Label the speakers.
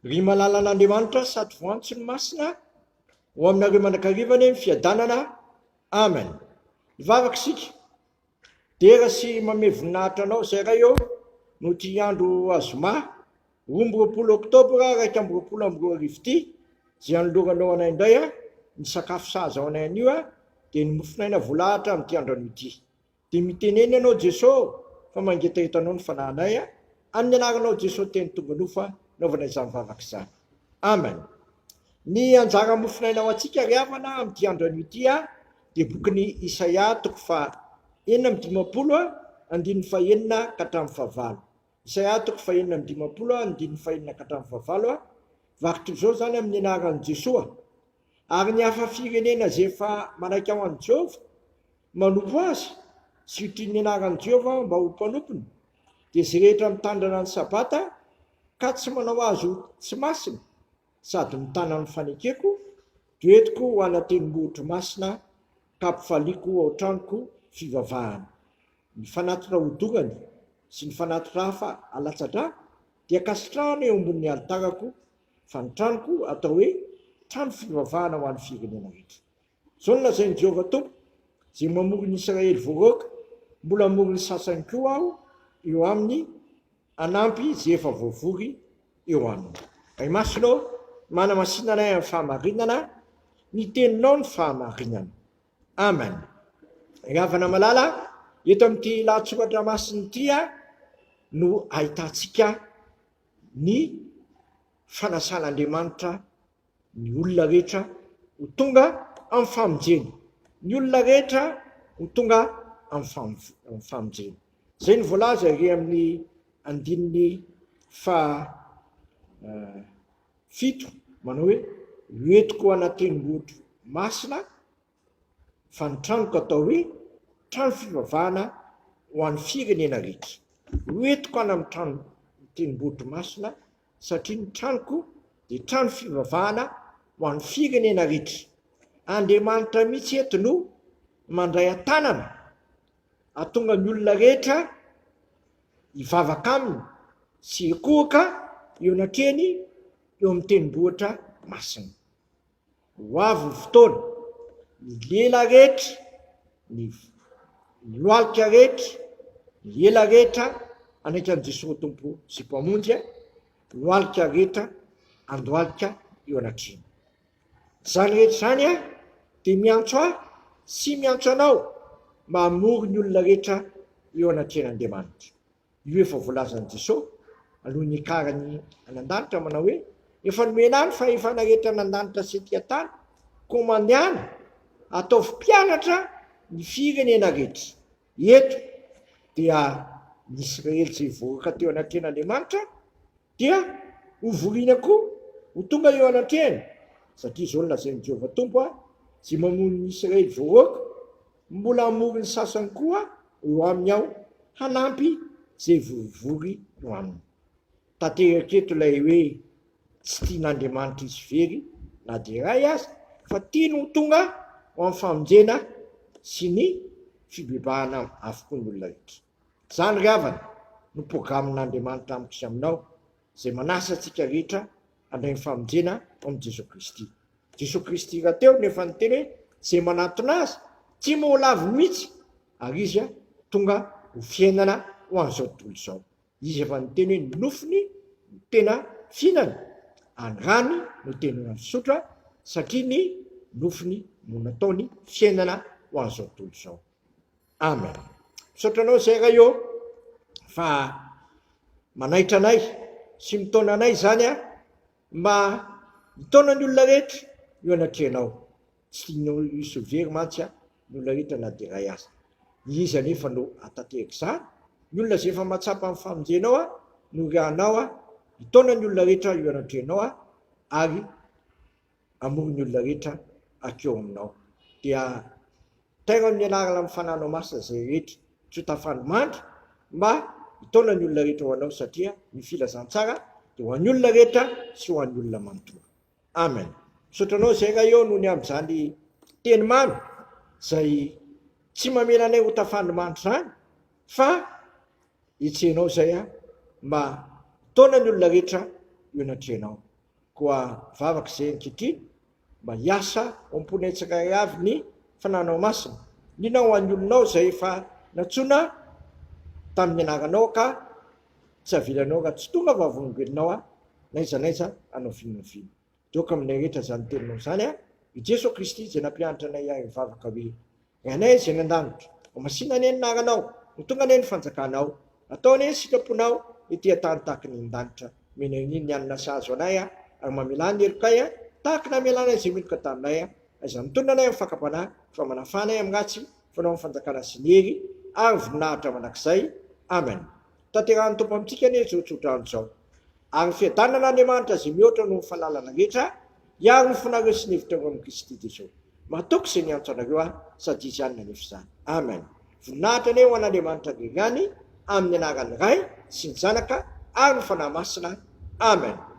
Speaker 1: Ry malalan'Andriamanitra sady voantso ny masina, ho aminareo mandrakariva anie ny fiadanana. Amen. Hivavaka isika. Dera sy mamehy voninahitra anao izay Ray ô, noho ity andro azoma 22 oktobra 2021 ity, izay anoloranao anay indray ny sakafo sahaza ho anay anio, dia ny mofon'aina voalahatra amin'ity andro anio ity. Dia mitenena ianao Jeso fa mangetaheta anao ny fanahinay a! Amin'ny anaranao Jeso teny tonga nofo a! Naovana izany vavaka izany. Amen. Ny anjara mofon'aina ho antsika ry havana amin'ity andro anio ity a dia bokin'i Isaia toko faha 56 a andininy faha enina ka hatramin'ny faha valo. Isaia toko faha 56 a andininy faha enina ka hatramin'ny faha valo a Vaky toy izao izany amin'ny anaran'i Jesoa. Ary ny hafa firenena izay efa manaiky ao an'i Jehovah, manompo azy, sy ho tia ny anaran'i Jehovah mba ho mpanompony, dia izay rehetra mitandrina ny Sabata ka tsy manao azy ho tsy masina, sady mitana ny fanekeko, dia hoentiko ho any an-tendrombohitro masina ka hampifaliako ao an-tranoko fivavahana. Ny fanatitra hodorany sy ny fanatitra hafa alatsa-drà dia kasitrahana eo ambonin'ny alitarako, fa ny tranoko atao hoe trano fivavahana ho an'ny firenena rehetra. Izao no lazain'i Jehovah Tompo, izay mamory ny Israely voaroaka, Mbola hamory ny sasany koa aho eo aminy, hanampy izay efa voavory eo aminy. Ray Masina ô, manamasina anay amin'ny fahamarinana, ny teninao no fahamarinana. Amen. Ry havana malala, eto amin'ity lahatsoratra masina ity no ahitantsika ny fanasan'Andriamanitra ny olona rehetra ho tonga amin'ny famonjena. Ny olona rehetra ho tonga amin'ny famonjena. Izay no voalaza ery amin'ny andininy faha fito manao hoe hoentiko anatin'ny masina fa ny tranoko atao hoe trano fivavahana ho an'ny firenena rehetra. Hoentiko any amin'ny trano tendrombohitro masina satria ny tranoko dia trano fivavahana ho an'ny firenena rehetra. Andriamanitra mihitsy eto no mandray an-tanana hahatonga ny olona rehetra hivavaka aminy sy hikohoka eo anatrehany eo amin'ny tendrombohitra masina. Ho avy ny fotoana, ny lela rehetra, ny ny lohalika rehetra, ny ela rehetra hanaiky an'i Jesoa Tompo sy Mpamonjy, lohalika rehetra handohalika eo anatrehany. Izany rehetra izany dia miantso ahy sy miantso anao mba hamory ny olona rehetra eo anatrehan'Andriamanitra. Io efa voalazan'i Jesoa alohan'ny hiakarany any an-danitra manao hoe, Efa nomena ahy ny fahefana rehetra any an-danitra sy ety an-tany, koa mandehana, ataovy mpianatra ny firenena rehetra. Eto dia ny Israely izay voaroaka teo anatrehan'Andriamanitra dia hovoriana koa ho tonga eo anatrehany, satria izao no lazain'i Jehovah Tompo, Izay mamono ny Israely voaroaka, Mbola hamory ny sasany koa eo aminy aho hanampy izay vorivory eo aminy. Tanteraka eto ilay hoe tsy tian'Andriamanitra hisy very na dia iray aza fa tiany ho tonga ho amin'ny famonjena sy ny fibebahana avokoa ny olona rehetra. Izany ry havana no programin'Andriamanitra amiko sy aminao izay manasa antsika rehetra handray ny famonjena ao amin'i Jesoa Kristy. Jesoa Kristy rahateo no efa niteny hoe izay manatona Azy tsy moa mihitsy ary Izy tonga ho fiainana ho an'izao tontolo izao. Izy efa niteny hoe ny nofony no tena fihinana ary ny rany no tena fisotra satria ny nofony no nataony fiainana ho an'izao tontolo izao. Amen. Misaotra anao izay Ray ô fa manaitra anay sy mitaona anay izany a mba hitaona ny olona rehetra eo anatrehanao. Tsy tianao hisy ho very mantsy a ny olona rehetra na dia iray aza. Iza anefa no hahatanteraka izany? Ny olona izay efa mahatsapa ny famonjenao a no irianao a hitaona ny olona rehetra eo anatrehanao a ary hamory ny olona rehetra hankeo aminao. Dia tairo amin'ny anarana amin'ny Fananao Masina izay rehetra tsy ho tafandrimandry mba hitaona ny olona rehetra ho anao satria ny filazantsara dia ho an'ny olona rehetra sy ho an'ny olona manontolo. Amen. Misaotra anao izay Ray ô noho ny amin'izany teny mamy izay tsy mamela anay ho tafandrimandry izany fa hetsehinao izay mba hitaona ny olona rehetra eo anatrehanao. Koa vavaka izay ankehitriny mba hiasa ao am-ponay tsirairay avy ny Fananao Masina, indrindra ho an'ny olonao izay efa nantsoina tamin'ny anaranao ka tsy avelanao raha tsy tonga vavolombelonao aho na aiza na aiza hanao vinonoviana. Doka aminay rehetra izany teninao izany an, i Jeso Kristy izay nampianatra anay ahy hivavaka hoe, Rainay izay any an-danitra, ho masina anie ny anaranao, ho tonga anie ny fanjakanao, atao anie ny sitraponao ety an-tany tahaka ny any an-danitra. Omenay ny ny hanina sahaza anay an, ary mamelà ny helokay an, tahaka ny namelanay izay meloka taminay an, aiza mitonona anay amin'ny fakam-panahy, fa manafà anay amin'ny ratsy, fanao amin'ny fanjakana sy ny hery ary ny voninahitra mandrakizay. Amen. Tanterahin'ny Tompo amintsika anie izao tsodrano izao. Ary ny fiadanan'Andriamanitra izay mihoatra noho ny fahalalana rehetra, hiaro ny fonareo sy ny hevitrareo amin'i Kristy Jesoa. Matoky izay niantso anareo aho, sady Izy ihany nanefa izany. Amen. Voninahitra anie ho an'Andriamanitra irery ihany, amin'ny anaran'ny Ray, sy ny Zanaka, ary ny Fanahy Masina. Amen.